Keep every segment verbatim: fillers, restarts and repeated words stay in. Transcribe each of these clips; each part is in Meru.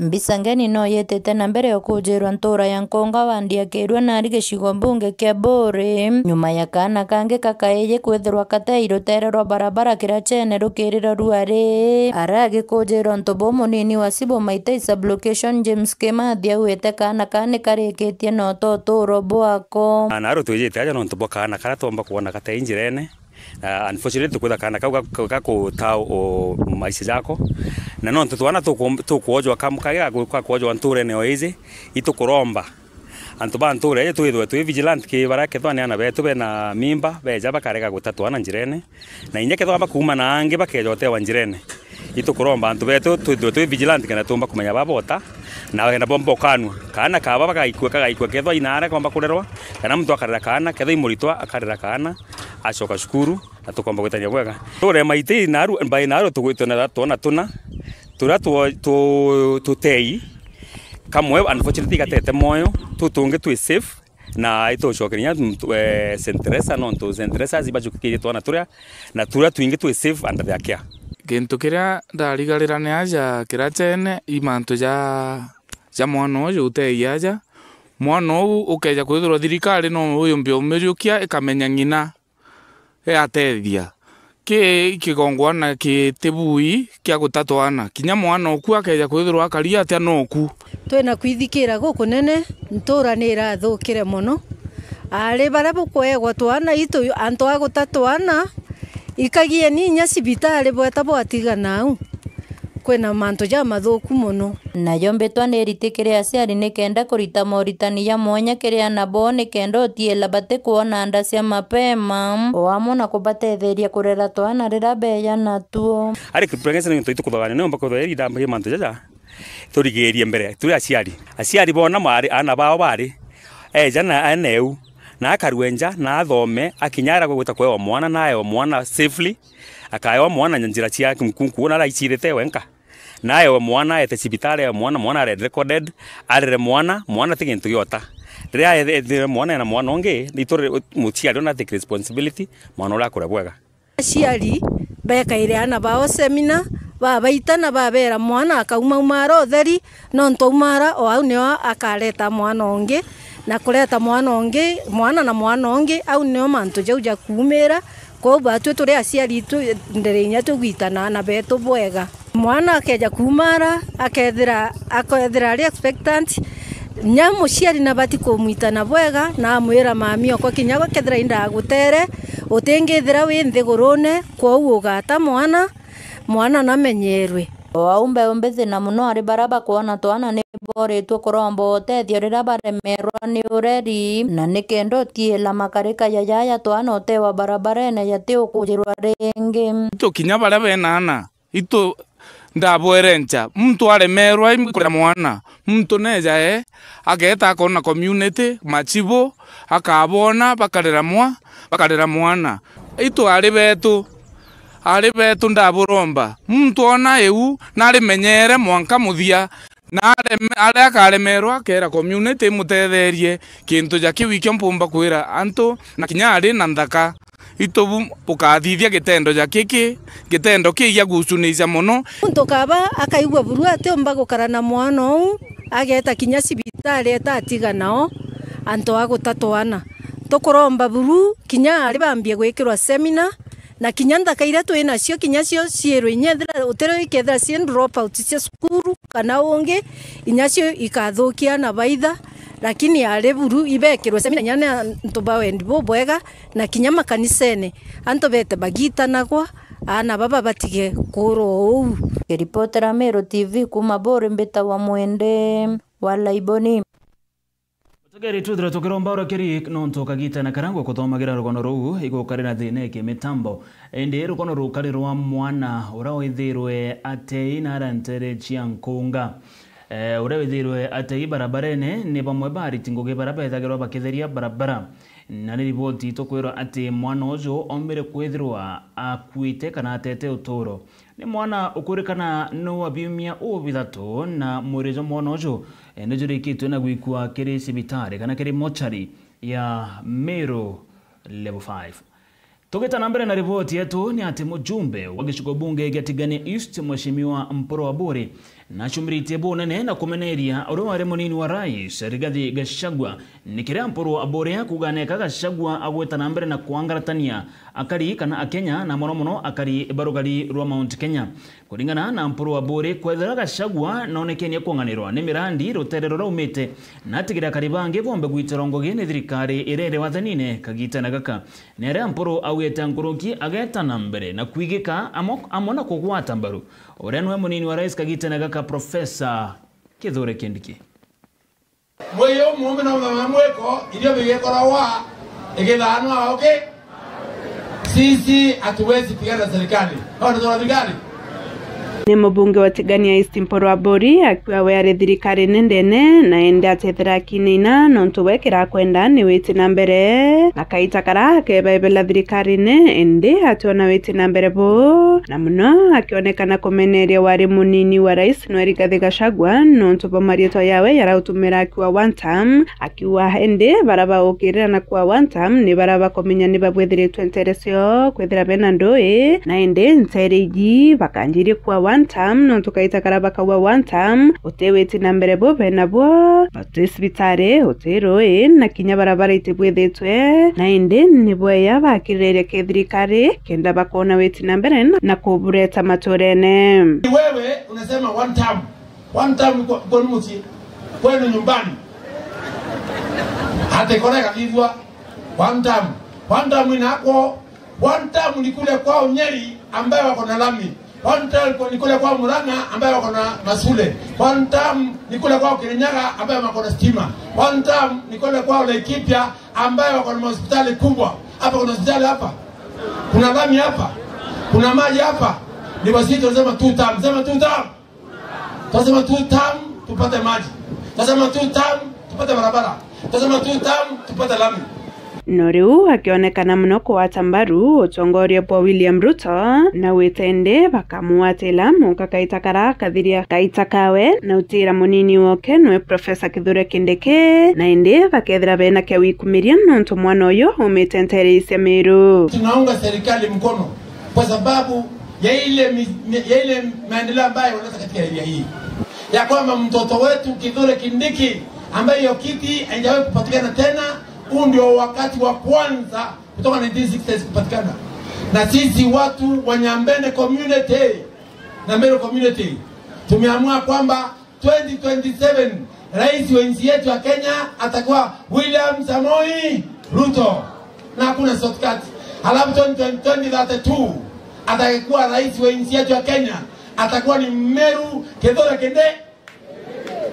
Mbica ngeni no yitite na mbere ya kujirwa ntura ya Nkunga wandi ya Kirua nari gicigo mbunge kia Buuri, nyuma ya kaana kangi kakaiji kwithirwa katei rutere rwa barabara kirachene rukirira ruari. Aragikujirwa untu buu, munini wa Cibo Maitei Sublocation James Kimathi augite kaana kaa ni karikitie na uto uturo bwako. Na naru twijite aja nontu bwa kaana karia twomba kwona katei njirene. Na unfortunately, tukwitha kaana kau gaku-, gakutaa u-, maisha jako. Na nontu twana tuku-, tukwojwa kam-, kari gaku-, gakwojwa nturene o iji, itukuromba antu ba nture iji twithwe twi vigilant ki baria kethwa ni aana betu bena mimba, beja bakarega guta twana njirene. Na inya kethwa bakuuma na angi bakeja utewa njirene, itukuromba antu betu twithwe twi vigilant kenda tumba kumenya baba uta, na wenda bomba ukanua. Kaana kaba bagaikua, kagaikua kethwa inaare komba kurerwa, kana muntu akarera kaana, kethwa i muritwa akarera kaana, acoka cukuru, na tukomba gwitania bwega. Turi Maitei naru, mbai naru tugwitwe na twana tuna, turia two-, tu-, tutei. Kamwe, unfortunately, gatete mwoyo, tu tungi twi safe, na itucokeria inya, mm, tu-, eh, Saint Teresa, nontu Saint Teresa aci bajukikirie twana turia, na turia twingi twi safe under their care. Gintu kiria ndarigarira ni aja kirachene, i mantu ja, ja mwana uju utei aja. Mwana uu ukeja kwithirwa thirikari no uyumbe umiriukia ikamenya ng'ina, iatethia. Ki kigongwana kitibui kia guta twana. Kinya mwana uku akeja kwithirwa akari atia no uku. Twina kwithikira gukunene, ntura ni irathukire mono. Ari baria bukwegwa twana, itu antu a guta twana, ikagieni inya cibitari bweta bwatigana au. Kwina mantu jamathuku mono. Nayo mbitwa ni iriti kiri aciari nikenda kurita moritani ja mwanya kiri aana boo nikenda utiila batikwona nda cia mapema, o amwe na kubatetheria kurera twana riria beeja natuo. Ari pregnancy ni into itukuthagania, niumba kwithwa iri ndambagia mantu jaja, turigiirie mbere turi aciari. Aciari boona mari, aana bao bari, eeja na ene eu, na akarue nja, na athome, akinya aria gwita kwewa mwana, na aewa mwana safely, akaewa mwana na njira cia nkunku, na araicirite wenka. Na aewe mwana, aete cibitari, aewe mwana, mwana are recorded, arere mwana, mwana ti gintu giota. Riria aethire mwana ena mwana ungi, itu ri-, muciari ona take responsibility, mwana uria akure bwega. Aciari bekaire aana bao seminar, babaita na babera mwana akaumaumara utheri, nontu aumara o au nio akareta mwana ungi, na kureta mwana ungi, mwana na mwana ungi, au nio mantu jau jakuumira. Kwou batwi turi aciari, itu ndere inya tugwitana aana betu bwega. Mwana akeja kuumara, akethira, akethira ari expectant, nya muciari nabati kumwitana bwega, na amwira, "Mami okwa, kinya gwe kethira indagutere, utingithira wi nthigurune, kwou ugata mwana, mwana namenyerwe." O au mbeu mbithi na mono ari baria bakwona twana ni boritwe kuromba utethio riria baremerwa ni ureri, na nikenda utiila makarika ja jaja twana utewa barabarene jati ukujirwa ringi. Itu kinya baria bena aana, itu ndabwerenca, muntu aremerwa kurera mwana, muntu neeja ee, ageeta akoona community, machibu, akabona, bakarera mwa-, bakarera mwana. Itu ari betu, ari betu ndaburomba, muntu oona iu narimenyere mwanka muthia, na areme-, aria akaremerwa, akeera community imutetherie kintu ja kiu ikio mpumba kwira antu, na kinya ari na nthaka. Itu bu-, bukathithia gitendo ja kiki, gitendo kiija gucunicia mono. Muntu kaba akaigua buru atiumba gukara na mwana uu, ageeta kinya cibitari eta atiga nao antu a guta twana. Tukuromba buru kinya ari bambie gwikirwa seminar, na kinya nthaka iria twi nacio kinya cio ciirwe inya ethira utiri ikethira cii dropout cia cukuru kana ungi, inya cio ikathukia na baitha, lakini ari buru ibekirwe seminar inya ni antu ba wendi bubwega, na kinya makanisene, antu beete bagitanagwa, aana baba batige kuurwa uu. Ngiripotera Meru T V kuuma Buuri, mbitagwa Mwende wa Laiboni. Utegeri twithirwe tukiromba urakiri nontu ukagitana karia ngukuthomagira rugono ruu igukari na thina iki mitambo. Indi rugono rukari rwa mwana uria withirwe atei na ara ntere cia nkunga. Eh, uria withirwe atei barabarene ni bamwe ba ariti ngugi baria bethagirwa bakitheria barabara. Na ni riboti tukwirwa ati mwana uju ombire kwithirwa akuite kana atete uturo. Ni mwana ukurikana ni wa biumia uu bithatu, na mwiri jwa mwana uju, eh, ni jurikitwe na gwikua kiri cibitari kana kiri mochari ya Meru Level five. Tugita na mbere na riboti yetu, ni ati mujumbe wa gicigo bunge gia Tigania East, Mheshimiwa Mpuru Aburi, Nacumiritie bunene na kumeneria uria wari munini wa rais Rigathi Gachagua, ni kiria Mpuru Aburi kuuga neka Gachagua agwita na mbere na kwangaratania akari kana Akenya, na mono mono akari ba rugari rwa Mount Kenya. Kuringana na Mpuru Aburi, kwethira Gachagua nonekenie kwonganirwa ni mirandi rutere ruria umite, na atigira akari bangi bombe gwiterwa ngugi ni thirikari iria iri wathanine kagitene gaka. Ni aria Mpuru augite nkuruki ageta na mbere na kwigika amo-, amwe na kugwata mbaru uria niwe munini wa rais kagitene gaka, Profesa Kithure Kindiki. Mwiyo mume na mama mwiko, irio bigikoragwa igithanwa, okay? Sisi hatuwezi pigana na serikali. Hao ndio serikali. Ni mubunge wa Tigania East Mpuru Aburi akiuga we ari thirikari ni ndene, na indi atethira akinina nontu we kirakwenda ni witi na mbere. Na kaita kara akebaibela thirikari ni indi ationa witi na mbere bu, na muno akionekana kumeneria wari munini wa rais nwe Rigathi Gachagua nontu bwa marietwa yawe yarautumira akiuga one term, akiuga indi bara baukirira na kuuga one term ni bara bakumenya ni babwithiritwe ntere cio kwithira bena ndui, na indi ntere iji bakanjirie kuuga one term nontu kaita kara bakauga one term, uti witi na mbere bu bena bwo, uti cibitari, uti rui, na kinya barabara itibwithitwe, na indi ni bweya bakiriria ki thirikari kenda bakona witi na mbere na, na kubureta maturene. Wewe unasema one term. One term kwa, kwa mucii. Kwenu nyumbani. Hata ikora ikathithua. One term. One term inakwo. One term ni kule kwao Nyeri ambayo wako na lami. One term ni kule kwao Murang'a ambayo wako na masule. One term ni kule kwao Kirinyaga ambayo wako na stima. One term ni kule kwao Laikipia ambayo wako na hospitali kubwa. Hapa kuna hospitali hapa? Kuna lami hapa? Kuna maji hapa? Ni basi tunasema two term. Sema two term. Tasema two term tupate maji. Tasema two term tupate barabara. Tasema two term tupate lami. No riu akionekana muno kugwata mbaru utongoria bwa William Ruto, na gwita indi bakamugwatira munka kaita kara akathiria kaita kawe na utira munini woke nwe Profesa Kithure Kindiki, na indi bakethira bena kia gwikumiria nontu mwana uyu umite ntere cia Miru. Tunaunga serikali mkono kwa sababu ya ile mi-, mi-, ya ile maendeleo ambayo wanaleta katika area hii, ya kwamba mtoto wetu Kithure Kindiki, ambaye hiyo kiti haijawahi kupatikana tena, huu ndio wakati wa kwanza kutoka nineteen sixties kupatikana. Na sisi watu wa Nyambene community na Meru community tumeamua kwamba twenty twenty-seven, rais wa nchi yetu ya Kenya atakuwa William Samoei Ruto, na hakuna shortcut. Alafu twenty twenty, twenty thirty-two, atakayekuwa rais wa nchi yetu ya Kenya atakuwa ni Meru Kithure Kindiki,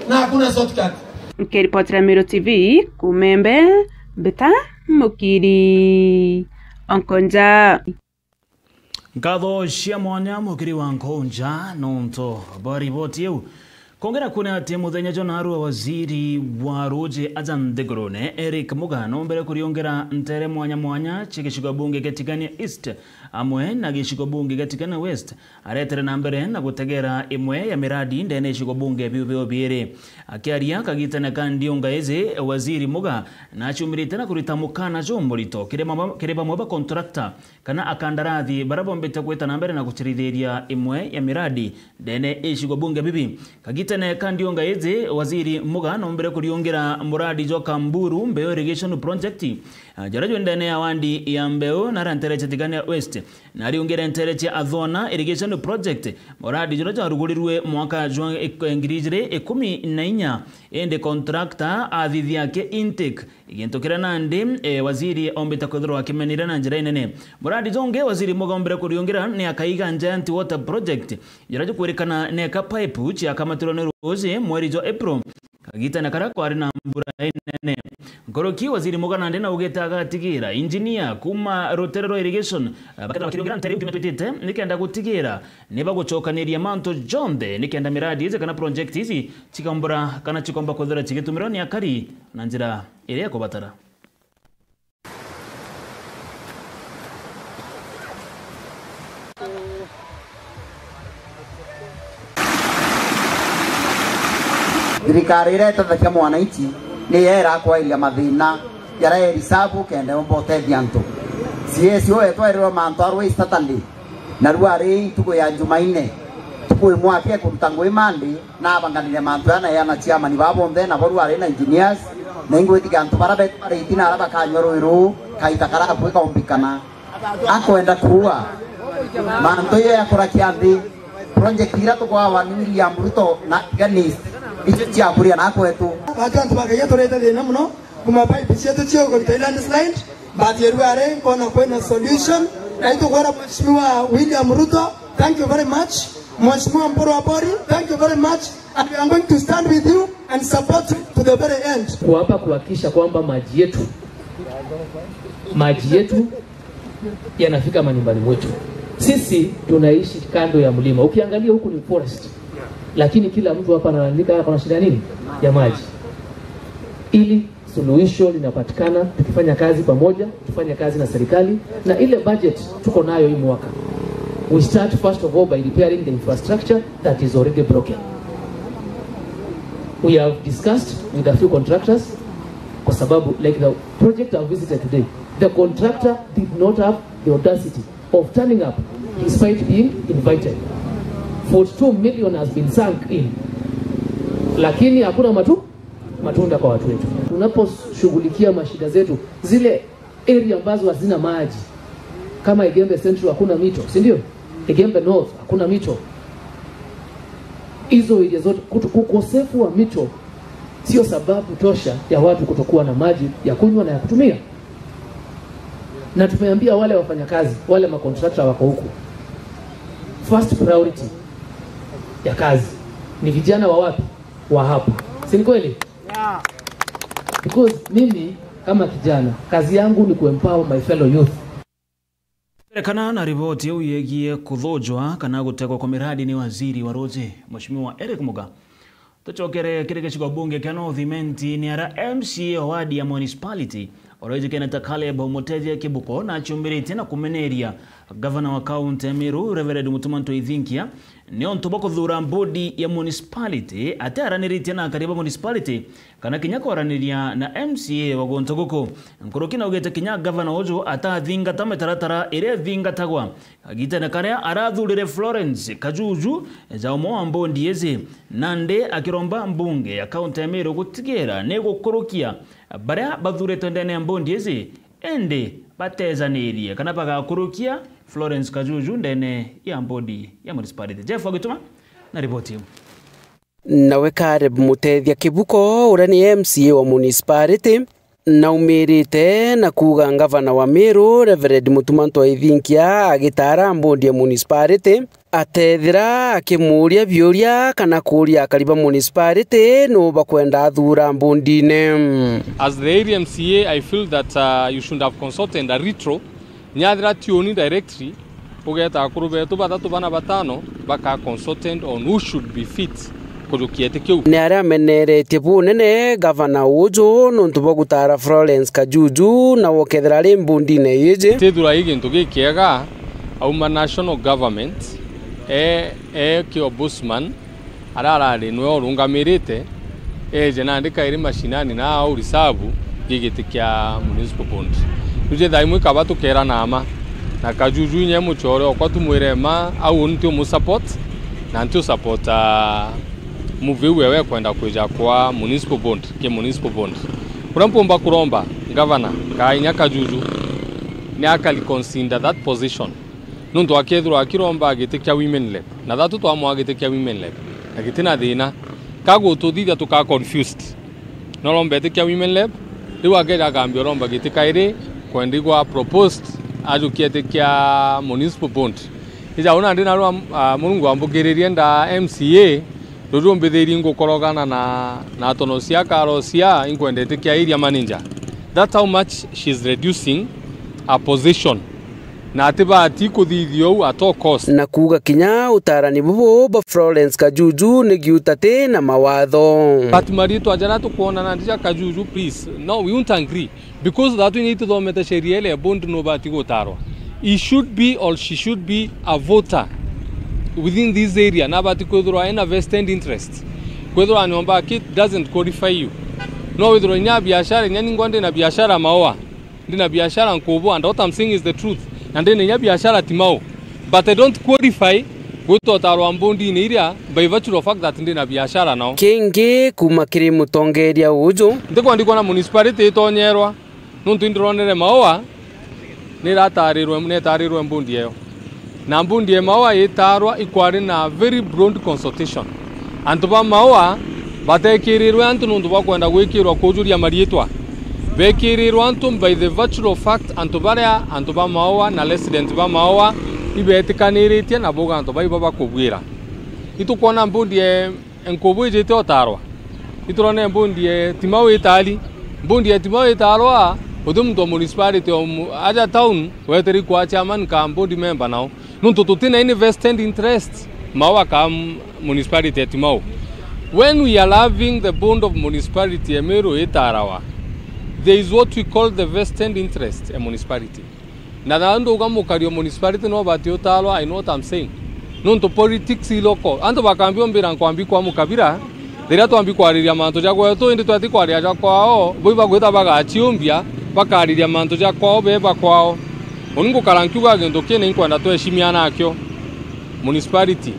na hakuna shortcut. Nkiripotera Meru T V, kuuma Embu, Mbita Mukiri, Onkonja. Nkatho cia mwanya, mukiri wa Nkonja, nontu bwa riboti iu. Kwongera kuona ati muthenya jwa narua, waziri wa ruuji aja nthigurune Eric Muga nombere kuriongera ntere mwanya mwanya cia gicigo bunge gia Tigania East amwe na gicigo bunge gia Tigania West, aretere na mbere na gutegera imwe ya miradi ndene ya icigo bunge biu biu biiri. Akiaria kagitene ka ndiunga iji, waziri Muga nacumirite na kurita mukana jumurito kiri bamwe, kiri bamwe ba contractor kana akandarathi bara bombite gwita na mbere na gucirithiria imwe ya miradi ndene icigo bunge bibi. Kagitene ka ndiunga iji, waziri Muga nombire kuriungira muradi jwa Kamburu Mbeu Irrigation Project, ah, jaria jwi ndene ya wandi ya Mbeu na ara ntere cia Tigania West, na ariungire ntere cia Athona Irrigation Project, muradi juria jwarugurirwe mwaka jwa ik-, ngiri ijiri ikumi na inya, indi contractor athithia ake intake. Gintu kiria nandi, eh, waziri ombite kwithirwa akimenire na njira inene. Muradi jongi waziri Muga ombire kuriungira ni Akaiga Giant Water Project, jira jukwirikana neka pipe ciakamatirwe ni ruuji mweri jwa April, kagitene karia kwari na mbura inene. Nkuruki waziri Muga nandi naugite agatigira engineer kuma rutere rwa irrigation, eh, bakethirwa bakiriungira ntere iu kiumia twitite, nikenda gutigira ni bagucokaniria mantu jonthe nikenda miradi iji kana project iji cikambura kana cikomba kwithirwa cigitumirwa ni akari na njira iria ikubatara. Thirikari iria itethagia mwananchi niyo irakwairia mathina jaria irisabu kenda yomba utethia antu. C S O etwa erirwe mantu arwe Saturday, narua ari ntuku ya Jumaine. Kwi mwaka ekuruta ngui Monday, nabanganire mantu aya na eana chairman baa bonthe, na boru ari na engineers, na ingwitikia antu bara betwarite na ara bakanyua rui ruu, kaita karakwika umbikana. Akwenda kuua mantu iyo ya kurakia nthi, project ira tukwawa ni William Ruto na Tiga East, icio cia kuria na kwetu. Batu antu ba Ngai aturete thina muno, kuma pipe cietu cio kurita landslide, but yeru are nkona kwina solution, na itukwira Mheshimiwa William Ruto, thank you very much. Mheshimiwa Mpuru Abori, thank you very much, and we are going to stand with you and support you to the very end. Kuapa kuhakikisha kwamba maji yetu, maji yetu yanafika manyumbani mwetu. Sisi tunaishi kando ya mlima. Ukiangalia huku ni forest. Lakini kila mtu hapa analalamika ako na shida nini? Ya maji. Ili suluhisho linapatikana tukifanya kazi pamoja, tufanye kazi na serikali, na ile budget tuko nayo hii mwaka. We start first of all by repairing the infrastructure that is already broken. We have discussed with a few contractors, kwa sababu, like, the project I visited today, the contractor did not have the audacity of turning up despite being invited. Forty-two million has been sunk in, lakini hakuna matu-, matunda kwa watu wetu. Tunaposhughulikia mashida zetu, zile area ambazo hazina maji, kama Igembe Central hakuna mito, si ndio? Igembe North hakuna mito. Hizo area zote, kutu-, ukosefu wa mito sio sababu tosha ya watu kutokuwa na maji ya kunywa na ya kutumia. Na tumeambia wale wafanyakazi, wale macontractor wako huku, first priority ya kazi ni vijana wa wapi? Wa hapa. Si ni kweli? Because mimi kama kijana, kazi yangu ni kuempower my fellow youth. Erekana na riboti iu yegie kuthujwa kana gutegwa kwa miradi ni waziri wa ruuji, Mheshimiwa Eric Muga. Tucokere kiri gicigo bunge kia North Imenti, ni ara M C A wa wadi ya municipality, uraijikene ta Caleb Mutethia Kibuko, na aciumbiritie na kumeneria gavana wa kaunti ya Meru, Reverend Mutuma M'Ethingia, ni untu bwa kuthura mbodi ya municipality, ati araniritie na akari ba municipality, kana kinya kwaraniria na M C A wa guntu guku. Nkuruki naugite kinya gavana uju atathingata mitaratara iria ithingatagwa. Agitene karia arathurire Florence Kajuju ja umwe wa mbondi iji, nandi akiromba mbunge ya kaunti ya Meru gutigira ni gukurukia baria bathuritwe ndene ya mbondi iji, indi batejanirie kana bagakurukia Florence Kajuju ndene ya mbondi ya municipality. Jeff Wagituma na riboti iu. Nawe Caleb Mutethia Kibuko, uria ni M C A wa municipality, naumirite na kuuga ngavana wa Meru, Reverend Mutuma M'Ethingia, agitaara mbondi ya municipality, atethira akimuuria biuria kana kuuria akari ba municipality nuu bakwenda athuura mbondine. As the area M C A, I feel that, uh, you should have consulted a retro Nyathira ti uni directly, ugeeta akuru beetu bathatu bana batano baka consultant on who should be fit kujukia iti kiu. Ni aria ameneretie bunene gavana uju nontu bwa gutaara Florence Kajuju, na wokethira ari mbundine iji. Tithura i gintu gikiega, auma national government, e, e ki ombudsman, aria arari nwe urungamirite, eeje nandi kairi mashinani na au risabu gi giti kia municipal bond. Riu jetha imwe ikaba tukeerana mma, na Kajuju inya mucore okwa tumwire mma, au uni nti umusupport, na nti usupport, ah, move iu ewe ekwenda kwija kwa municipal bond, ki municipal bond. Uria mpumba kuromba, gavana, kaa inya Kajuju, ni akari consider that position. Nontu akethirwa akiromba giti kia women rep, na thatu twamwaa giti kia women rep, na giti na thina. Kagututhithia tukaa confused. Noromba giti kia women rep, riu akeja akambia uromba giti kairi, kwendigwa proposed, ajukia giti kia municipal bond. Ija una ndi narua, ah, Murungu ambugiririe nda M C A, ruju mbithirie ngukorogana na, na tono cia karo cia inkwenda giti kia area manager. That's how much she's reducing her position. Na atibati kuthithia uu at all cost. Na kuuga kinya utaarani bubu bwa Florence Kajuju ni giuta ti na mawatho. But mariitwa jaria tukwonana ndija Kajuju, please. No, we won't agree. Because that we need tuthomete sheria ile ya bond no bati gutarwa. He should be or she should be a voter within this area. Na bati kwithirwa ena vested interest. Kwithirwa nyomba aki doesn't qualify you. No withirwa inya biashara, inya ningwa ndi na biashara maua. Ndi na biashara nkubu, and what I'm saying is the truth. Na ndi na inya biashara Timau. But I don't qualify Gwita utarwa mbondine iria by virtue of fact that ndi na biashara nao. Kingi kuma kiri mutongeria uju. Ntikwenda kwona municipality itonyerwa, nontu indironere Maua niratarirwe, netarirwe mbondi eyo. Na mbondi ya Maua itarwa ikwari na very broad consultation. Antu ba Maua batekirirwe antu nontu bwa kwenda gwikirwa kujuria mariitwa. Bekirirwe antu by the virtue of fact, antu baria, antu ba Maua na resident ba Maua ibetikaniritie na bauga antu baibo bakubwira. Itukwona mbondi e, nkubu ijite utarwa. Iturone mbondi e Timau itari. Mbondi e Timau itarwa, uti muntu wa municipality o mu-, aja town weteri kwa chairman ka board member nao. Nontu tutina any vested interest, Maua ka m-, municipality ya Timau. When we are having the board of municipality ya Meru itarawa, there is what we call the vested interest ya municipality. Na thaa nduga mukari o municipality no bati utarwa, I know what I'm saying. Nontu politics i local. Antu bakambia umbira nkwambi kwa mukabira, riria twambi kwariria mantu ja gwetu, indi twati kwaria ja kwao, bui bagwita bagaciumbia, bakariria mantu ja kwao, beba kwao. Uni ngukara nkiuga gintu kina inkwenda tweshimiana akio. Municipality,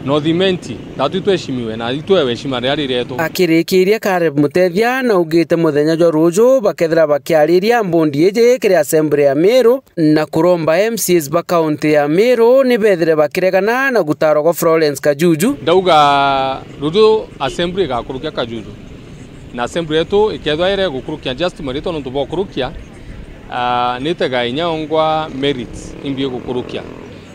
North Imenti, tatu tweshimiwe na itwewe heshima riria riretu. Akirikiria, Caleb Mutethia naugite muthenya jwa ruju bakethira bakiariria mbondi iji kiri assembly ya Meru, na kuromba M C As ba kaunti ya Meru ni bethire bakiregana na gutarwa gwa Florence Kajuju. Ndauga ruju assembly igakurukia Kajuju. Na assembly yetu ikethwa ire gukurukia just maritwa nontu bwa ukurukia, ah, nitega inya ongwa merit imbi gukurukia.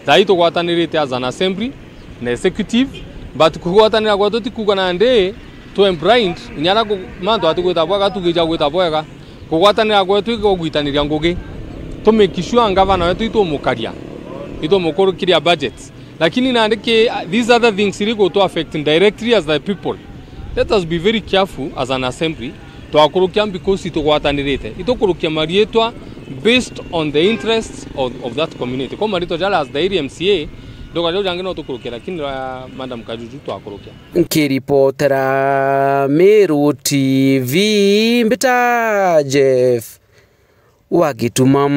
Thai tugwatanirite as an assembly na executive, but kugwatanira gwetu ti kuuga nandi twe blind, inya aria ku-, mantu atigwita bwega, tugija gwita bwega. Kugwatanira gwetu igugwitaniria ngugi. To make sure ngavana wetu itumukaria, itumukurukiria budget. Lakini nandi ki, these other things iri gutu affect directly as the people. Let us be very careful as an assembly. Twakurukia because itugwatanirite. Itukurukia mariitwa based on the interests of, of that community. Kwa mariitwa jara as the area M C A, ndoga jau jangi no tukurukia, lakini, uh, Madam Kajuju twakurukia. Nkiripotera Meru T V, mbita Jeff wa Gituma.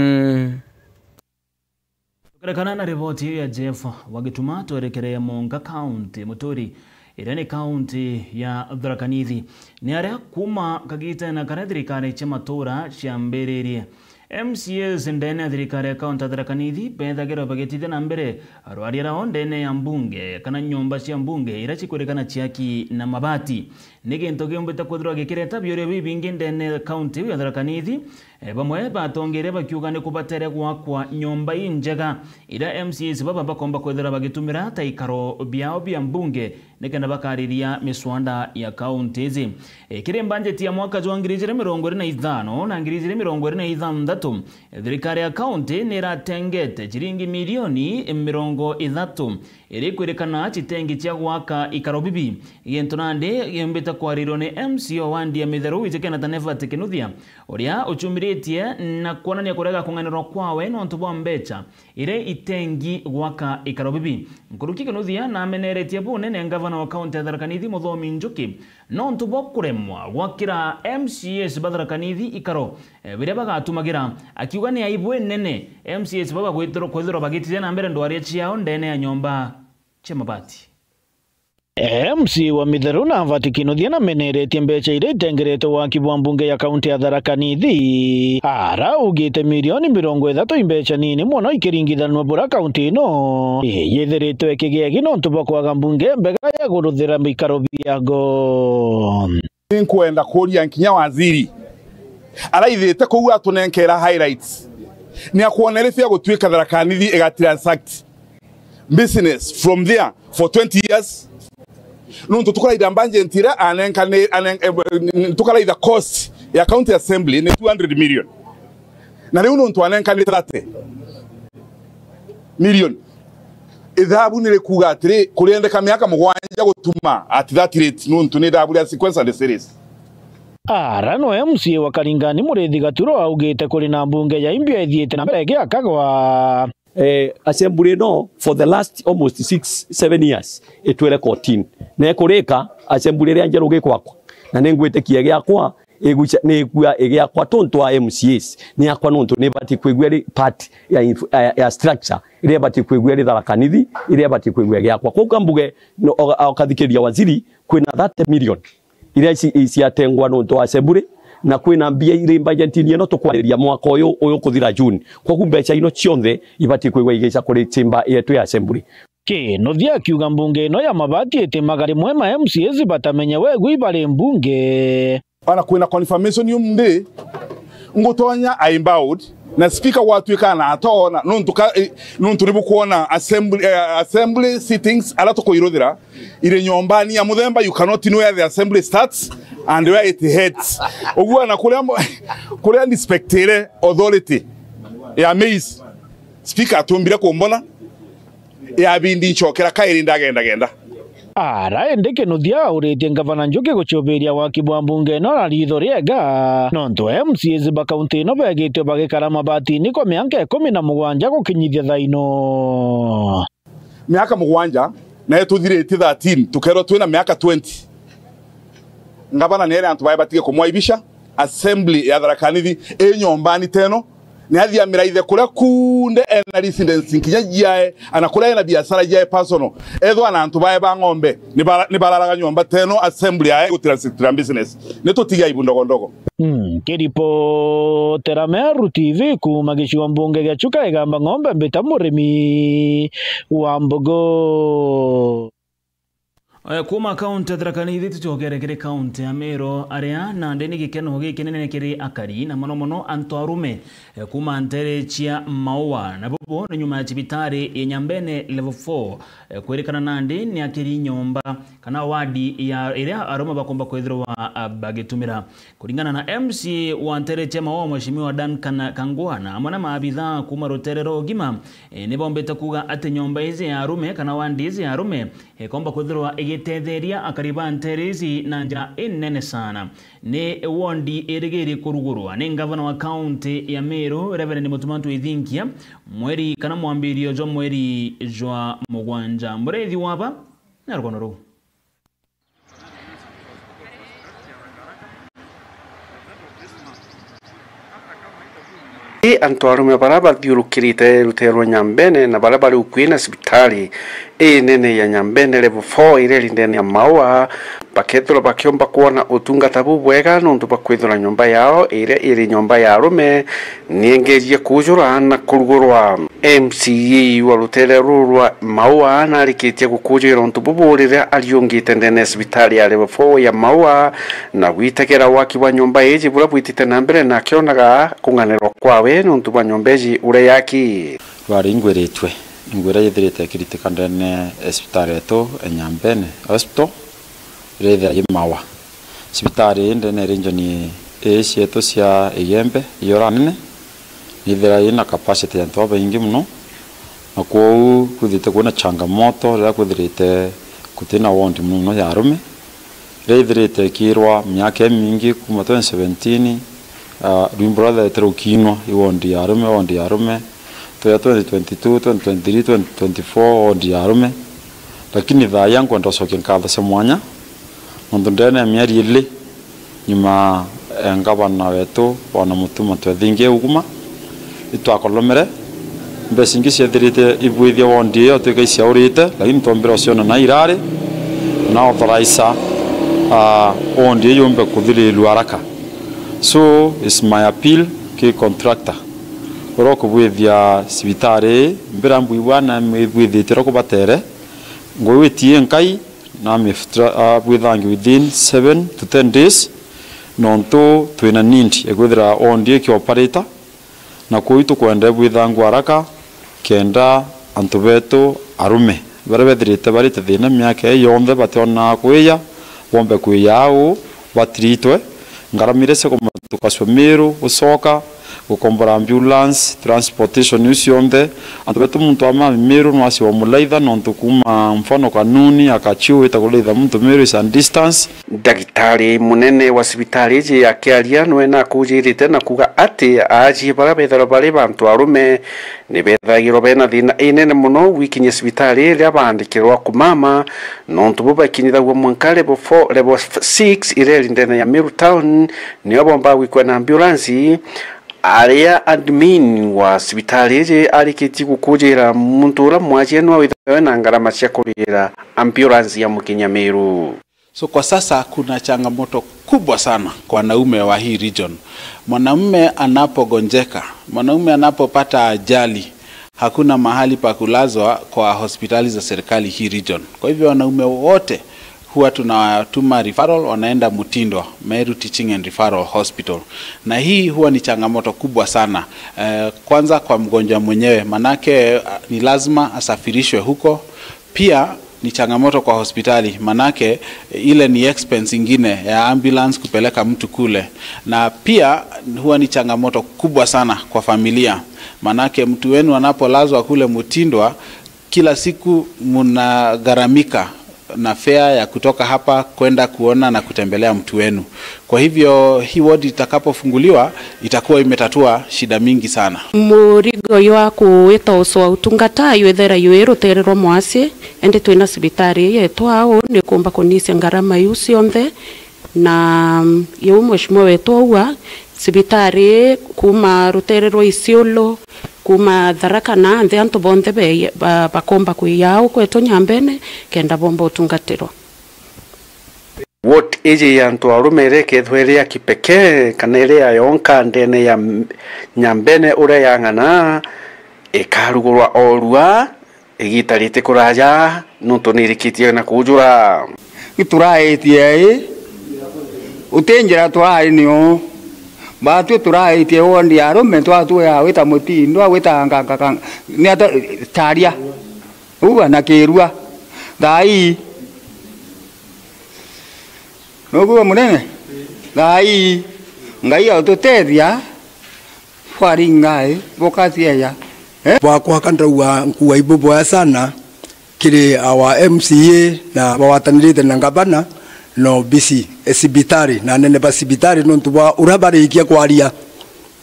Tukirekana na riboti iyo ya Jeff wa Gituma, twerekere Monga County, Muturi, iria ni kaunti ya Tharaka Nithi. Ni aria kuuma kagitene karia thirikari cia matura ciambiririe, M C As ndene ya thirikari ya kaunti ya Tharaka Nithi bethagirwa bagitithia na mbere rwaria rwao ndene ya mbunge kana nyomba cia mbunge iria cikwirikana ciaki na mabati. Ni gintu giumbite kwithirwa gikireta biuria bibingi ndene ya kaunti iu ya Tharaka Nithi, e, bamwe batongeria bakiuga ni kubatere gwakwa nyomba injega iria M C As baba bakomba kwithirwa bagitumira ta ikaro biao bia mbunge nikenda bakariria miswanda ya kaunti iji. E, kiri mbanjeti ya mwaka jwa ngiri ijiri mirongo iri na ithano na ngiri ijiri mirongo iri na ithanthatu, e, thirikari ya kaunti ni iratengete ciringi milioni mirongo ithatu iria ikwirikana citengi cia gwaka ikaro bibi, gintu nandi giumbite kwaririrwa ni M C A wa wandi ya Mitheru, Wijikena Tanevati Kinuthia, uria uchumiritie na kwonania kurega kung'anirwa kwawe nontu bwa mbecha iria itengi gwaka ikaro bibi. Nkuruki Kinuthia nameneretie bunene ngavana wa kaunti ya Tharaka Nithi, Muthomi Njuki, nontu bwa kuremwa gwakira M C As ba Tharaka Nithi ikaro, eh, biria bagatumagira, akiuga ni aibu inene M C As baba gwithirwa, kwithirwa bagitithia na mbere ndwaria ciao ndene ya nyomba cia mabati. M C A wa Mitheru Navati Kinuthia nameneretie mbecha iria itengeretwe waki bwa mbunge ya kaunti ya Tharaka Nithi, ara augite milioni mirongo ithatu i mbecha nini mono ikiringithanua bura kaunti ino yithiritwe ikigegi nontu bwa kwaga mbunge mbega ya kuruthira mikaro biago. Ninkwenda kuria nkinya waziri araithite kuu atunenkera highlights. Ni akwonere fia gutwika Tharaka Nithi iga transact business from there for twenty years. Nontu tukaraitha budget ira anenkane, anen-, eh, tukaraitha cost ya county assembly ni two hundred million. Na riu nontu anenkane thirty million, ithabu ni rikuuga atiri, kuriendeka miaka mugwanja gutuma at that rate, nontu ni ithabu ria sequence and series. Ara no M C A wa Karingani Muriithi Gaturo augite kuri na mbunge ya Imbio ithiite na mbere igiakagwa. Eh, assembly ino for the last almost six, seven years itwire kotini. Na ikurika assembly iria njeru gikwakwa. Na ningwitikia giakwa igucia-, ni ikua igiakwa tontu wa M C As, ni yakwa nontu ni ibati kwigua iri part ya inf-, ya, ya structure iria ibati kwigua iri Tharaka Nithi, iria ibati kwigua igiakwa. Kwou kambuge, no, oga-, okathikiria waziri, kwina thirty million iria ici-, iciatengwa nontu wa assembly, na kwina mbia iri budgetini ino tukwariria mwaka uyu, uyu kuthira June. Kwogu mbeca ino cionthe ibati kwigua igica kuri chamber yetu ya assembly. Kinuthia akiuga mbunge ino ya mabati itimagari mwema M C As batamenya wegui bari mbunge. Ona kwina confirmation yumthi, ngutonya I bowed, na speaker gwatuika na atona, nontu ka, eh, nontu ni bukwona assembly, eh, assembly sittings ala tukuiruthira iri nyombani ya muthemba, you cannot know where the assembly starts and where it heads. Uguo na kuria mo-, kuria respect iri authority ya Maize, speaker atumbire kumbona, ya bindi ncokera kairi ndagendagenda. Ara indi Kinuthia auritie ngavana Njuki gucubiria waki bwa mbunge ino na ritho riega, nontu M C As ba kaunti ino begitwe bagikara mabatini kwa mianka ikumi na mugwanja gukinyithia thaa ino. Miaka mugwanja nayo tuthiritie thirteen, tukerwa twina miaka twenty. Ngavana niere antu bae batige kumwaibisha, assembly ya Tharaka Nithi i nyombani teno, ni athii amiraithe kuria kunde ena residency nkinya jiae, ana kuria ena biashara jiae personal. Ethwa na antu bae ba ng'ombe, ni bara-, ni bararaga nyomba teno, assembly yae gutira, gutira business. Ni tutigia aibu ndogo ndogo. Mm, kiripotera Meru T V kuuma gicigo mbunge gia Chuka Igamba Ng'ombe, mbita Murimi wa Mbogo. Eh, kuuma kaunti ya Tharaka Nithi tucokere kiri kaunti ya Meru, aria nandi ni gikeno gikinene kiri akari na mono mono antu arume, eh, kuuma ntere cia Maua, na bubu ni nyuma ya cibitari ya Nyambene Level four, eh, kwirikana nandi ni akiri nyomba kana wadi ya iria arume bakomba kwithirwa, ah, bagitumira. Kuringana na M C A wa ntere cia Maua, Mheshimiwa Duncan Kangwana, amwe na maabithaa kuuma rutere rwa ugima, eh, ni bombite kuuga ati nyomba iji ya arume kana wadi iji ya arume ikomba kwithirwa igitetheria akari ba ntere iji na njira inene sana. Ni wondi irigiri kurugurwa ni ngavana wa kaunti ya Meru, Reverend Mutuma Ntwithinkia, mweri kana mwambirio jwa mweri jwa mugwanja. Murithi waba na rugono ruu. Ii antu arume baria bathiurukirite rutere rwa Nyambene na baria bari ukui na cibitari inene ya Nyambene Level four iria iri ndene ya Maua, bakethirwa bakiomba kwona utungata bubwega nontu bwa kwithirwa nyomba yao iria iri nyomba ya arume niengerie kuujura na kurugurwa. M C A wa rutere ruru rwa Maua narikitie gukujuira untu bubu riria ariungite ndene ya cibitari ya Level four ya Maua na gwitegera waki bwa nyomba iji buria bwitite na mbere, na akionaga kung'anirwa kwawe niuntu bwa nyomba iji uria yaki. Rwari ingwiritue, ingwira yithirite ikiritika ndene ya cibitari yetu ya Nyambene Hospital, iria ithira i Maua. Cibitari ii ndene ya region ii cietu cia Igembe, Iora nene, nithira ina capacity ya antu babaingi mono, na kwou kwithirite kwina changamoto riria kwithirite kutina ward mono mono ya arume, iria ithirite ikirwa miaka imingi kuuma twenty seventeen, ah, rwimbo ruria rwetire rukiinwa i ward ya arume, ward ya arume, twija twenty twenty-two, twenty twenty-three, twenty twenty-four, ward ya arume. Lakini thaai nkwenda gucokia nkatho cia mwanya, nontu ndene ya mieri ili nyuma, eh, ngavana wetu Bwana Mutuma Ntwithingia uguma, itwakolomere, mbeca ingi ciethirite ibwithia ward iyo twika iciaurite, lakini twombire uciona na irari, na authorize, ah, ward iyo yumbe kuthirirua haraka. So, it's my appeal ki contractor uria ukubwithia cibitari ii, mbira mbwigua na mwibwithitie uria kubatere, ngwitie nkai na miftra-, ah, bwithangi within seven to ten days, nontu twina need ya kwithira ward ikioperate, na kwou itukwenda bwithangwe haraka, kenda antu betu arume baria bethirite barite thina miaka ii yonthe bationaa kwija, bombe kwija au batiritwe. Ngarama iria cia kuma tukacua Meru gucoka, gukombora ambulance, transportation iu cionthe. Antu betu muntu wa Mami Meru nwasi wa mulaitha, nontu kuuma mfano Kanuni, Akachiu, wita kulaitha muntu Meru is a distance. Ndagitari munene wa cibitari iji akiaria nwe nakujirite na kuuga ati aajie baria bethagirwa bari bantu arume ni bethagirwa bena thina inene mono gwikinyia cibitari riria baandikirwa kumama, nontu bo bakinyithagua mwanka level four, level six iria iri ndene ya Meru town, nio bombaa gwikua na ambulance. Aria admin wa cibitari iji arikitie gukujira muntu uria mwajie nwa withagirwa na ngarama cia kurira ambulance ya mukinyia Meru. So kwa sasa kuna changamoto kubwa sana kwa wanaume wa hii region. Mwanamume anapogonjeka, mwanaume anapopata ajali, hakuna mahali pa kulazwa kwa hospitali za serikali hii region. Kwa hivyo wanaume wote huwa tunawatuma referral, wanaenda Mutindwa, Meru Teaching and Referral Hospital. Na hii huwa ni changamoto kubwa sana. Eh, kwanza kwa mgonjwa mwenyewe, manake, ah, ni lazima asafirishwe huko. Pia ni changamoto kwa hospitali, manake, eh, ile ni expense ingine ya ambulance kupeleka mtu kule. Na pia huwa ni changamoto kubwa sana kwa familia, manake mtu wenu anapolazwa kule Mutindwa, kila siku mnagharamika na fare ya kutoka hapa kwenda kuona na kutembelea mtu wenu. Kwa hivyo, hii ward itakapofunguliwa, itakuwa imetatua shida mingi sana. Murigo jwa kuita ucwa utungata jwithira jwi rutere rwa mwasi, indi twina cibitari yetu au, ni kumba kunisia ngarama iu cionthe. Na, mm, iu mheshimiwa wetu auga, cibitari kuuma rutere rwa Isiolo, kuuma Tharaka na nthi, antu bonthe be-, ba-, bakomba kwija au kwetu Nyambene, kenda bomba utungatirwa. Ward iji ya antu arume iria ikethwa iri ya kipekee kana iri ya yonka ndene ya M-, Nyambene uria yang'ana, ikarugurwa orua, igita riti kuraja, nontu ni irikitie na kujura. Gituraitie ii, uti njira turai nio. Batwi turaitie wondi ya arume, twatue ya wita Mutindwa, wita Ngangakang-, ni ata, Charia. Uga na Kirua. Thaa ii. Nuguo munene? Thaa ii. Ngai aututethia. Bwari ngai, bukacieja. Eh? Bwakwa ka ndauga nkuuga ibuboya sana kiri our M C A na bagwatanirite na ngavana na O B C, e cibitari na anene ba cibitari, nontu bwa uria barikia kwaria,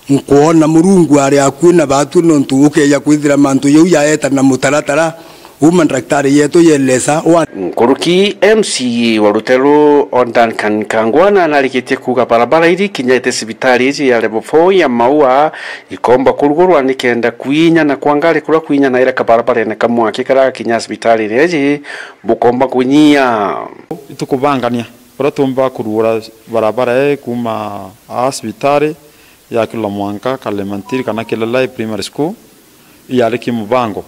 nkwona Murungu ari akui na batwi, nontu ukeja kwithira mantu jau jaeta na mutaratara, Uma ndagitari yetu yelesa wa. Nkuruki M C A wa Ruteru, o Duncan Kangwana, narikitie kuuga barabara iri kinyite cibitari iji ya level four ya Maua ikomba kurugurwa nikenda kwinya na kwa ngari kuria kwinya na ira kabarabarene kamwe aki karia gakinya cibitari iji bukomba kunyia. Itukubangania uria tumba kurugura barabara ii kuuma aa cibitari ya Kilomwanka, Kalemantiri kana Kilelai Primary School, iyari ki mubango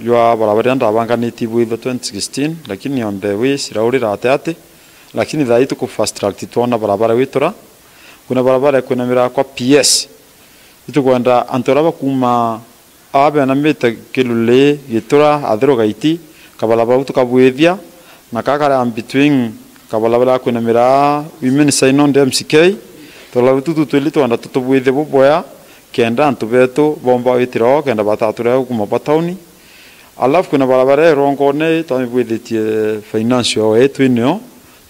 jwa barabara iria ndabanganitie bwithwe twenty sixteen, lakini on the way ciraurira ati ati, lakini thaa ii tuku fast track titwona barabara witura, kwina barabara ikwinamira kwa P S. Itukwenda antu aria bakuuma aa benamite Kiluli, Gitura, Athiru Gaiti, kabarabara bau tukabwithia, na kaa kari in between kabarabara ya kwinamira Women Synod M C K, tubarabara tutu twili twenda tutubwithie buboya, kenda antu betu bomba witira o, kenda batatura kuma ba tauni. Alafu kwina barabara irongone twamibwithitie financial yetu inio,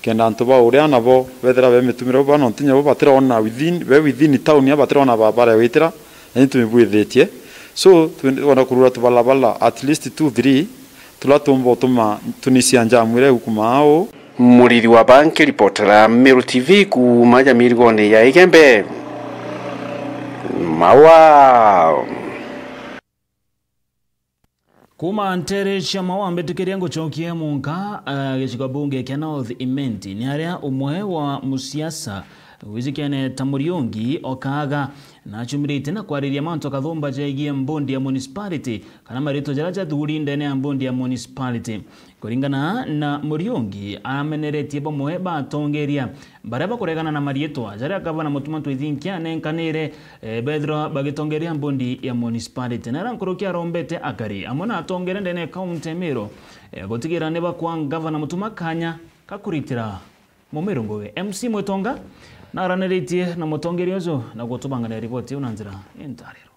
kenda antu ba uria nabo bethira be mitumire bo bana ntinya bo batirona within, be within town ya batirona barabara ya witira, na ni tumibwithitie. So, twenda kurura tubalabala at least two, three, turia tumba utuma tunisia njamu iria igukuma au. Muriri wa Banki, ripotera Meru T V kuuma ja mirigone ya Igembe. Maua. Kuuma ntere cia Maua mbitikiria ngucokie munka, eh, gicigo bunge kia North Imenti, ni aria umwe wa musiasa wijikene ta Muriungi Okaga nacumirite na kwariria mantu kathumba jegie mbondi ya municipality, kana maritwa jaria jathuri ndene ya mbondi ya municipality. Kuringana na Muriungi, ameneretie bamwe ba atongeria baria bakuregana na mariitwa jaria gavana Mutuma M'Ethingia anenkanire, eh, bethirwa bagitongeria mbondi ya municipality. Na aria nkuruki arombete akari amwe na atongeria ndene ya kaunti ya Meru, eh, gutigira ni bakwa gavana Mutuma kanya ga kuritira Mumiru ngugi. M C Mwitonga Naraniritie na mutongeria uju na gutubangania riboti iu na njira intariro.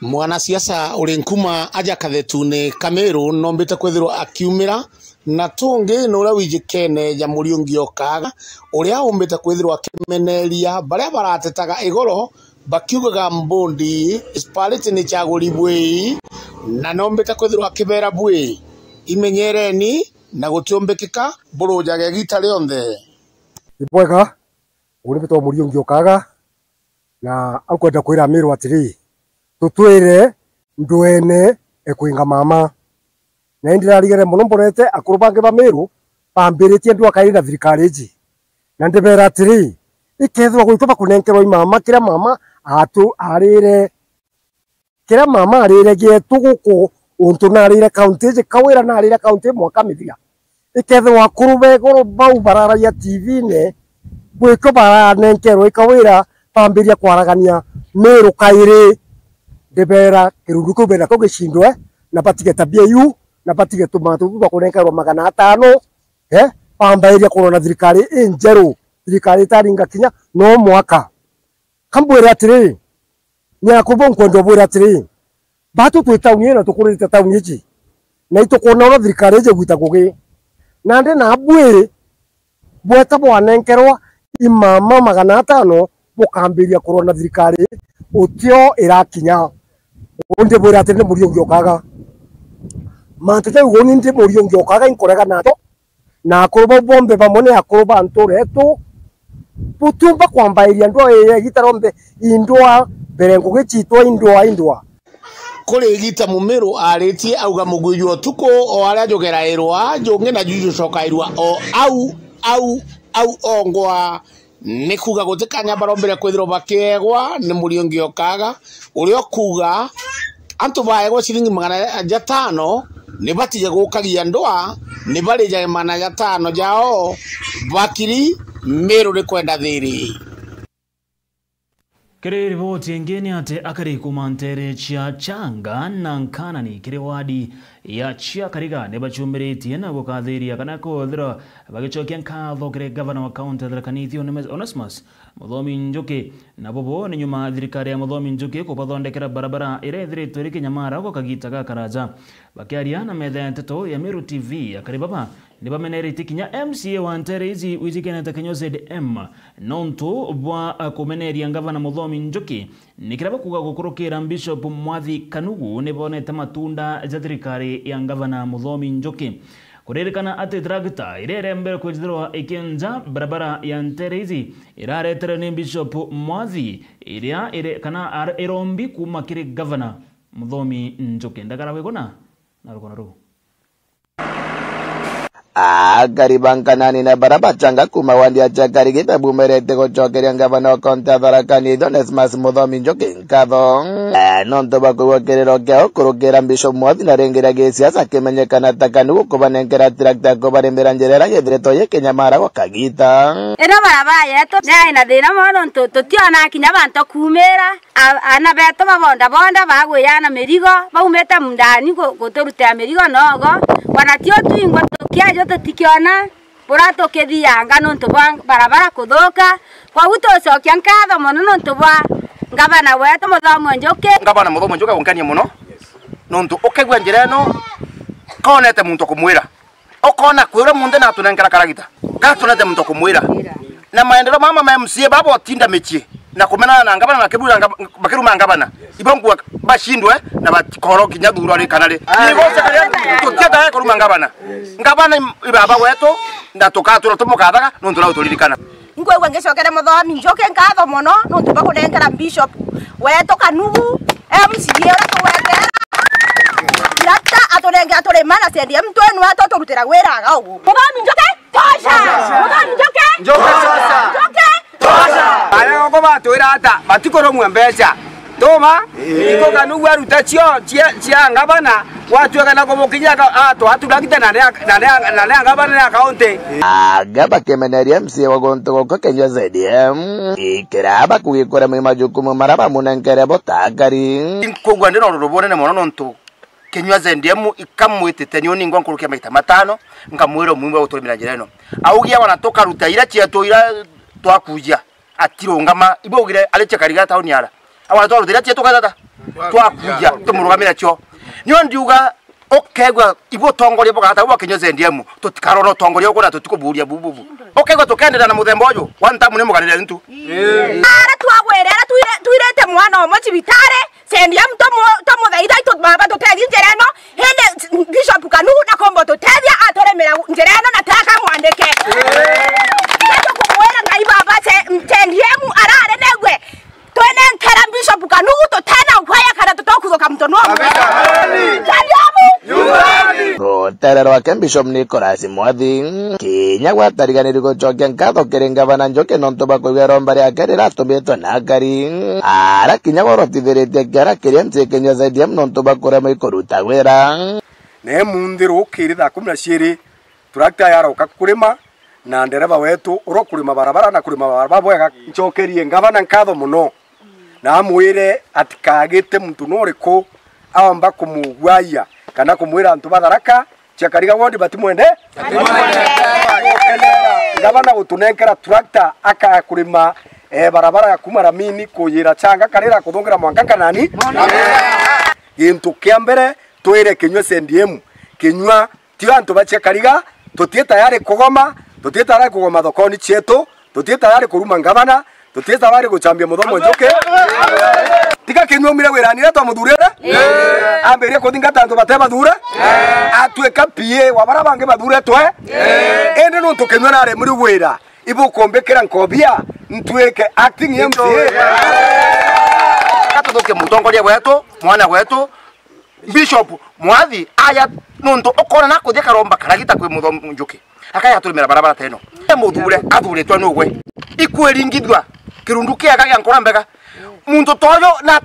Mwanasiasa uri nkuma aja kathetune ka Meru nombite kwithirwa akiumira, na tungi ni uria wijikene ja Muriungi Okaaga, uria umbite kwithirwa akimeneria baria baratetaga igoro bakiugaga mbundi Sparity ni chaguri bwi, na nombite kwithirwa akibera bwi, imenyereni na gutiumbikika, burujage igita rionthe. Ni bwega, uni mbitwa Muriungi Okaaga, na au kwenda kwira Amiru atiri, tutwire ndwene ekwinga mama. Na indi ndarigere mono mbonete akuru bangi ba Miru bambiritie ndwakairi na thirikari iji. Na ndibera atiri, ikethirwa gwitwa bakunenkerwa i mama, kiria mama atu arire, kiria mama arire gietu guku, untu narire kaunti iji, kawira narire kaunti mwaka mithira. Ikethirwa akuru ba iguru bau bararagia T V-ne, gwitwa baranenkerwa ikawira bambiria kwaragania Miru kairi. Ndibera kirundu kiu benda kau gicindwe, na batige tabia iu, na batige tumantu tutu twa kunenkerwa magana atano, eh, bambairia kurwa na thirikari injeru, thirikari itaringa kinya no mwaka. Kambwire atiri, ni akuru bau nkwenda ubwire atiri, batu twi tauni ino tukurite tauni iji, na itukwona uria thirikari iji igwita ngugi. Nandi nabwi bweta bwanenkerwa imama magana atano bukambiria kurwa na thirikari utio irakinya. Uni ndibwire atiri ni Muriungi Okaaga. Mantu jau uni ndi Muriungi Okaaga inkurega nato. Na akuru bau bonthe bamwe ni akuru ba ntuura yetu, butiumba kwambairia ndwaa ya igita rionthe, indwaa mbere ngugi ciitwa indwaa, indwaa. Kuri igita Mumiru aaritie auga mugwi jwa utuku o aria jugerairwa, jungi naju jucokairwa o au, au, au ongwa. Ni kuuga guti kanya barombire kwithirwa bakiegwa ni Muriungi Okaaga, uria ukuuga antu baegwa ciringi magana jatano ni batige gukagia ndwaa, ni barijage magana jatano jao bakiri, Miru ni kwenda thiri. Kiri riboti ingi ni ati akari kuuma nteere cia Changa na Nkanani kiri wadi ya Chiakariga ni bachumiritie na gukathiria kana kwithirwa bagicokia nkatho kiri gavana wa kaunti ya Tharaka Nithi, Ones-, Onesmus Muthomi Njuki. Na bubu ni nyuma thirikari ya Muthomi Njuki kubathondekera barabara iria ithiritwe iri kinyamara gwa kagita gakaraja. Bakiaria na metha ya nteto ya Meru T V, akari baba ni bameneretie kinya M C A wa nteere iji wijikene ta Kinyua Z M nontu bwa, eh, kumeneria ngavana Muthomi Njuki. Ni kiria bakuuga gukurukira Bishop Mwathi Kanugu ni bonete matunda ja thirikari ya ngavana Muthomi Njuki. Kuririkana ati tractor iria irembere kwithirwa ikienja barabara ya nteere iji iraretere ni Bishop Mwathi, iria iri kana ar-, irombi kuuma kiri gavana Muthomi Njuki. Ndagara wiguna na rukona ruu. Akari ba Nkanani na bara ba Changa kuuma wadi ya Chiakariga babumirite gucokeria ngavana wa kaunti ya Tharaka Nithi Onesmus Muthomi Njuki nkatho, eh, nontu bwa kwigua kiriro kiao kurukira Bishop Mwathi na ringi ria gisiasa kimenyekana ta Kanugu kubanenkera tractor ya kubarimira njira iria yithiritwe yikinyamara gwa kagita. Ino barabara yetu yai na thina mono nontu tutiona kinya bantu kuumira. A-, aana betu ba bodaboda bagwiana mirigo, baumite mundani gu-, guturutira mirigo nogo. Ona tio twingwa tukiajua tutikiona buria tukithianga nontu bwa barabara kuthuka. Koguo tucokia nkatho mono nontu bwa ngavana wetu Muthomi Njuki. Ngavana Muthomi Njuki agunkenie mono nontu ukegua njira ino, konete muntu kumwira. Ukona kwi uria munthe natunenkera karagita, gatunete muntu kumwira. Na maendeleo mama ma M C A baba utinda micii na kumenana na ngavana na kiruma ngavana, ibo ngua bashindwe na batikoro kinya thurwa ri kana ri. Ni gocekaria tutiendaga kuruma ngavana. Ngavana i baba wetu na tukatura tumukathaga nontu na uturirikana. Nkwigua ngicokere Muthomi Njuki nkatho mono nontu bwa kunenkera Bishop wetu Kanugu, M C A uria tugwetera. Tractor atunenge aturima na C D M twenu ato turutira wira aga ugu. Muthomi Njuki, tosha! Muthomi Njuki! Njuki tosha! Njuki! Tosha! Aria uko batwira ata batikurumwa mbeca. Tuma, iko Kanugu aruta cio cia, cia ngavana, gwatuika na kumukinyia ka-, a, twaturakite na ria, na ria, na ria ngavana ria kaunti. Aga bakemeneria M C A wa guntu guku Kinyua Z M, ikira bakugikura mwi majukumu mara bamunenkere butakari. Nkugua ndi na ururu bunene mono nontu Kinyua Z M ikamwitite ni uningwa nkurukia maita matano, nkamwira umwimba guturumira njira ino. Augia wana tukaruta ira cietu ira Twakuja, atirungama, ibo ugire ari Chakariga tauni ara. Awa twarutire cietu gatata. Twakuja, tumurugamire cio. Nio ndiuga, ukegwa ibo utongoria bugata bwa Kinyua C D M, tutikarona utongoria uku na tutikuburia bububu. Ukegwa tukenderea na muthemba uju, one time ni mugarire ntu. Ara twagwire, ara twire-, twirite mwana umwe cibitari, C D M tumu-, tumuthaitha itu baba tutethie njira ino, indi Bishop Kanugu nakomba tutethia aturemera njira ino na teka mwandike. Indi tukumwira Ngai baba C D M arare negwe, twinenkera Bishop Kanugu tutena gukwaya kana tutokuthuka muntu no. C D M! Rutere rwake Bishop Nicholas Mwathi. Kinya gwatariganiri gucokia nkatho kiri ngavana Njuki nontu bwa kwigua iromba riake riratumitwe na akari, ara kinya gworotithiritie kiara kiria nti Kinyua C D M nontu bwa kuremwa ikuruta wira. Na imunthi rukiri thaa kumi na ciiri, tractor yaroka kurima, na ndereba wetu uria ukurima barabara na kurima barabara bwega, ncokerie ngavana nkatho mono, na amwire atikagite muntu nuriku aomba kumugwaia kana kumwira antu ba Tharaka Chakariga ward batimwende. Batimwende. Ngavana gutunenkera tractor akakurima, eh, barabara ya kuma Ramini kuyira Changa karira kuthungira mwanka Kanani. Gintu kia mbere, twire Kinyua C D M, Kinyua tio antu ba Chakariga, tuti tayari kugoma, tuti tayari kugoma thokoni cietu, tuti tayari kuruma ngavana, tuti tayari gucambia muthomo Njuki. Tiga Kinyua umire wirani ria twamuthurire, ambirie kuthingata antu bate bathure, atuika P A wa bara bangi bathuretwe. Indi nontu Kinyua naremire wira, ibukumbikira nkobia ntuike acting M C A. Gatuthuke mutongoria wetu, mwana wetu, Bishop Mwathi, aya nontu ukona na kuthia karomba karagita kwi muthomo Njuki. Akaya aturumira barabara teno. E muthure, athuritwe nugwe. Ikwiringithua kirundu kiega gia nkora mbega. Muntu toyo na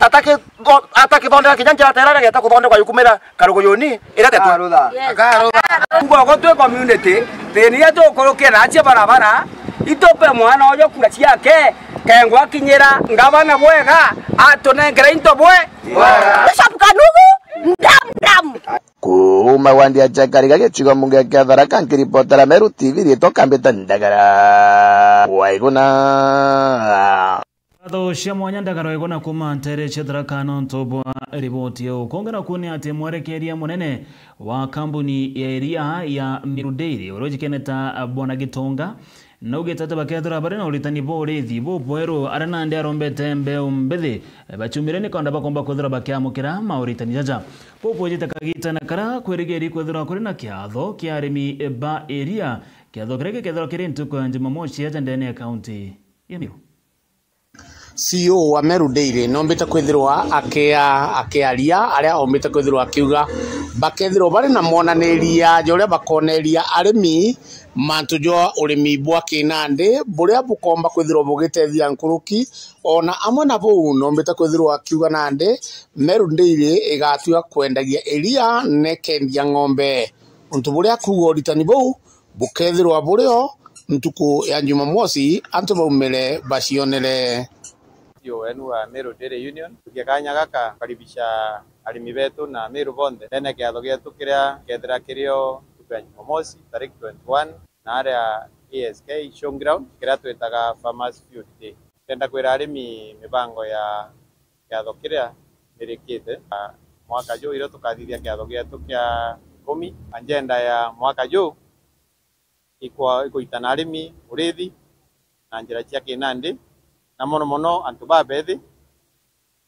atakithondeka kinya njira tera geta kuthondekwa yukumira karuguyuni iria tetwe. Akarutha. Yes. Akarutha. Kuga ugo twi community, thina iria tukurukia nacio barabara, itupe mwana uyo kura ciake, kengwa akinyira ngavana bwega, atunenkere into bwe. Bishop Kanugu, ndam ndam. Kuuma wandi ya Chakariga gicigo mbunge kia Tharaka, nkiripotera Meru T V, riitwa Kambita Ndagara Waiguna. Ngatho cia mwanya Ndagara Waiguna kuuma nteere cia Tharaka nontu bwa riboti iu. Kungi naku ni ati mwerekeria munene wa kambuni ya iria ya Meru Dairy, uria ujikene ta Bwana Gitonga, naugite ati bakethirwa bari na uritani bwa urithi bubweru, aria nandi arombete mbeu mbithi baciumire ni kenda bakomba kwithirwa bakiamukira mauritani jaja. Bubujite kagitene karia kwirigiri kwithirwa kuri na kiatho kia arimi ba iria, kiatho kiria gikethirwa kiri ntuku ya Jumamosi aja ndene ya kaunti ya Meru. C E O wa Meru Dairy nombite kwithirwa akia-, akiaria aria ombite kwithirwa akiuga bakethirwa bari na mwonaniria juria bakoneria arimi mantu jwa urimi bwa kinandi buria bukomba kwithirwa bugitethia nkuruki. Ona amwe na buu, nombite kwithirwa akiuga nandi Meru Dairy igatua kwendagia iria na ikendia ng'ombe, untu buria akuuga uritani buu bukethirwa buri o ntuku ya Jumamosi, antu baumire bacionere. C E O wenu wa Meru Dairy Union, tugia kanya gaka kukaribisha arimi betu na Meru bonthe ndene kiatho gietu kiria kethira kirio ntuku ya Jumamosi, tariki twenty-one, na aria A S K Showground, kiria twitaga Farmers Field Day. Ndenda kwira arimi mibango ya kiatho kiria mirikite, ah, mwaka juu, irio tukathithia kiatho gietu kia ikumi. Agenda ya mwaka juu ikwa-, ikuitana arimi urithi na njira cia kinandi, na mono mono antu babethi,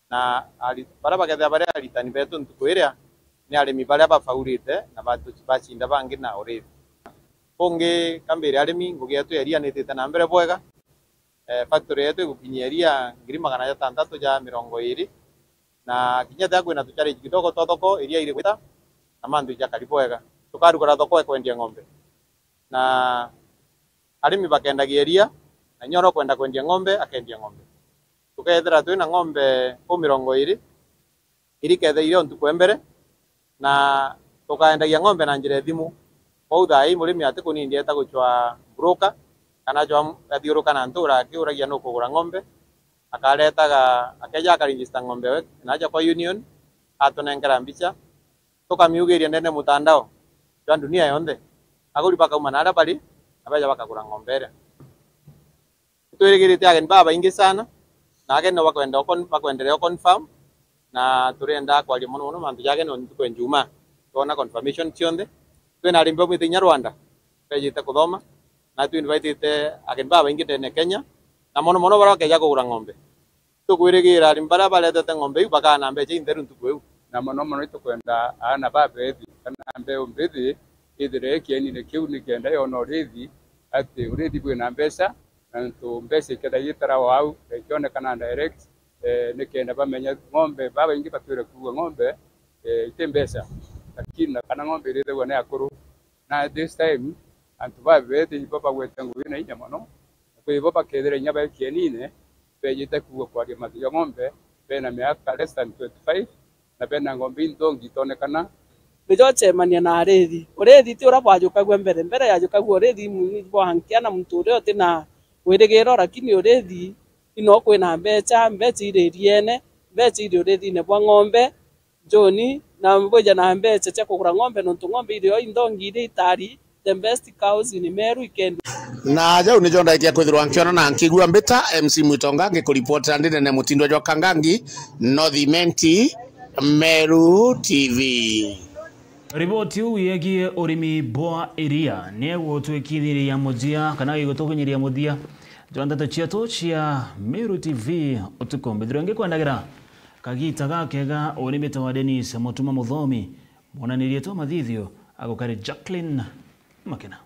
na ari-, baria bakethira bari aritani betu ntuku iria ni arimi baria bafaurite na batu-, bacinda bangi na urithi. Kungi kambire arimi, ngugi yetu ya iria nitite na mbere bwega. Eh, factory yetu igukinyia iria ngiri magana jatantatu ja mirongo iri, na kinya ethira kwina tuchallenge kidogo twa thoko, iria iri gwita na mantu ijakari bwega. Tukarugura thoko e kwendia ng'ombe, na arimi bakendagia iria, na inya uria ukwenda kwendia ng'ombe akendia ng'ombe. Tukethira twina ng'ombe kuu mirongo iri, iri kethira irio ntuku ya mbere, na tukaendagia ng'ombe na njira ya thimu. Kwou thaa ii murimi atikunindi eta gucwa broker, kana acwa athiuruka na ntura akiuragia nukugura ng'ombe, akaretaga, akeja akaregister ng'ombe we, na aja kwa union, atunenkera mbicha, tukamiugiria ndene mutandao jwa dunia yonthe. Aguri bakauma na aria bari, na beja bakagura ng'ombe iria. Twirigirite ageni babaingi sana, na ageni no bakwenda ukon-, bakwenderea uconfirm, na turenda kwaria mono mono mantu ja ageni o ntuku ya Njumaa. Twona confirmation cionthe. Twina arimi baumite inya Rwanda, bejite kuthoma, na twi invitite ageni babaingi ndene Kenya, na mono mono baria bakeja kugura ng'ombe. Tukwirigira arimi baria baretete ng'ombe iu bakaana mbeca intheru ntuku iu. Na mono mono itukwenda aana babethi kana mbeu mbithi ithire kienine kiu nikenda yona urithi, ati urithi bwina mbeca, na ntu mbeca ikenda yitara o au na ikionekana direct, eh, nikenda bamenya ng'ombe babaingi batwire kuua ng'ombe, eh, iti mbeca, lakini na kana ng'ombe irithagua ni akuru. Na at this time, antu babethi ibo bagwete ngugi na inya mono, na kwi bo bakethira inya be kienine, bejite kuua kwaria mantu ja ng'ombe, bena miaka less than twenty-five, na bena ng'ombe inthongi itonekana. Nijo cemania na arithi. Urithi ti uria bwajukagua mbere. Mbere yajukagua urithi mu-, bwa nkia na muntu uria uti na wirigiro, lakini urithi ino kwina mbeca, mbeca iri iriene, mbeca iri urithine bwa ng'ombe. Joni, na bwija na mbeca cia kugura ng'ombe, nontu ng'ombe irio inthongi iria itari the best cows in Meru ikendwa. Na jau nijo ndaikia kwithirwa nkiona na nkigua mbita. M C Mwitonga ngikuripotera ndi nene mutindwa jwa Kangangi, North Imenti, Meru T V. Riboti iu yegie urimi bwa iria ni igutwikithiria muthia kana iguthukinyiria muthia jwa ndeto cietu cia Meru T V utuku. Mbithirwe ngikwendagira kagita gakega. Uni mbitawa Dennis Mutuma Muthomi, mwonanirie twa mathithio agukari Jacqueline Makena.